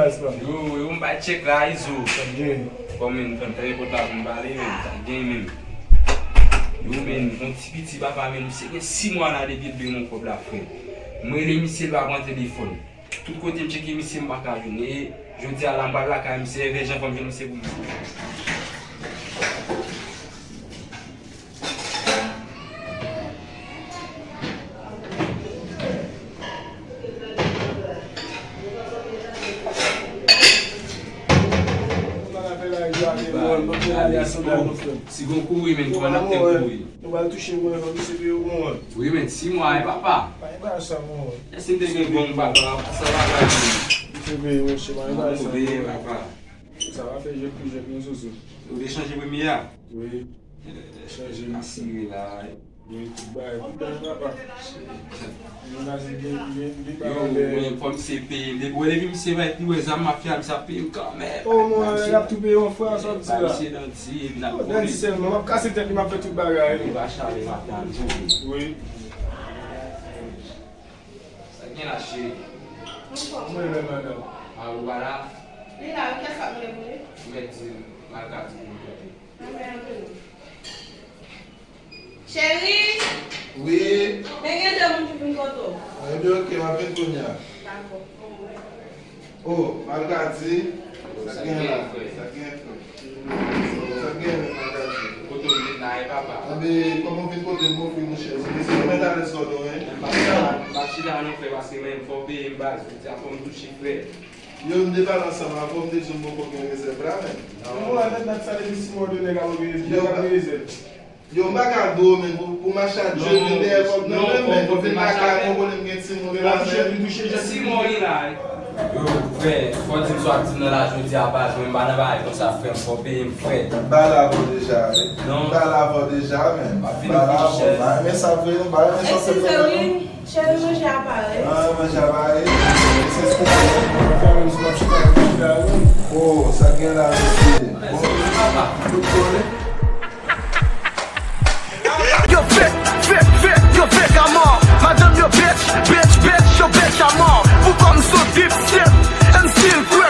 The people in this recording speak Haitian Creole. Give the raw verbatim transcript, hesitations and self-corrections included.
Yo, yo, m bay tchèk la, Izo. Sa k gen? Bon, men, tan, tan, repòt la pou m pale, men, sa k gen, men. Yo, men, yon ti piti papa, men, misye gen sis mwa la depi l dwe yon kòb la, frè. M rele misye, l pa pran telefòn. Tout kote m tcheke misye, m pa ka jwenn. E jodi a la, m pral lakay misye, evè jan fò m jwenn misye pou misye. Si gon kouri, men, kòmandan te kouri. Nou pral touche mwen, fò misye peye w mwen. Wi, men, sis mwa, e papa. Pa gen bagay sa, mwen. Èske m te gen gong, papa? Sa va, papa. Misye peye, monchè, pa gen bagay sa, mwen. Sa va fè jwèt pou jwèt, non, Soso? Ou te chanje premye a? Wi. Chanje misye. Asire la. Wi, tout bagay, tout bagay, papa. Yo, men, fò misye peye. Depi, depi misye bay pli wè zam mafya, misye ap peye m kanmenm. O, mwen, y ap tou peye yon fwa, sa w di la. Misye nan di, nan di sèlman, m ap kase tèt li, m ap fè tout bagay. Li pa chale mafya, m di. Wi. Sa gen la, cheri? Anfòm. Mwen menm, madanm. A, ou pa la? Li la, wi, kiyès k ap mande pou li? Ou mèt di m, Malka di pou m pote. Anmè, anmè. Cheri! Wi? Men gen de moun ki vin kote w. Ebyen, oke, m ap vin kounye a. Dakò. O, Malka di, sa k gen la? Sa k gen, frè? Sa k gen, men, Malka di? Kote w vin la, e papa? Anben, kòman w vin kote m, monchè? Se mesye yo mèt alèz kò nou, wi. M pa chita, m pa chita non, frè, paske men fò w peye m baz, jodi a fò m touche, frè. Yo, m te pale ansanm avè w, m te di w m poko gen rezèv la, men. Mwen wè nèt nèt sa depi sis mwa de nèg ap gen rezèv. Yo, m pa ka dwe w, men, pou, pou mache ak je vin dèyè kòb nan men, men, pou vin mache ak mwen, konnen m gen timoun la, men. Sis mwa li la, wi. Yo, frè, fò w di m sa w ap di m nan la jodi a, baz, mwen m pa nan bagay konsa, frè m, fò w peye m, frè. M pale avè w deja, wi. M pale avè w deja, men. M pale avè w. M pa renmen sa vre, non, m pa renmen sa se vre, non. Cheri, manje a pare. Ah, manje a pare. Se se. Fè menm si m ap chita, m ap chita, wi. Oh, sa gen la, mesye. Bon. Tout kole. Yo fake, fake, fake, yo fake a mò. Madanm yo bitch, bitch, bitch, yo bitch a mò. Pou kòm so deep shit, and still crazy.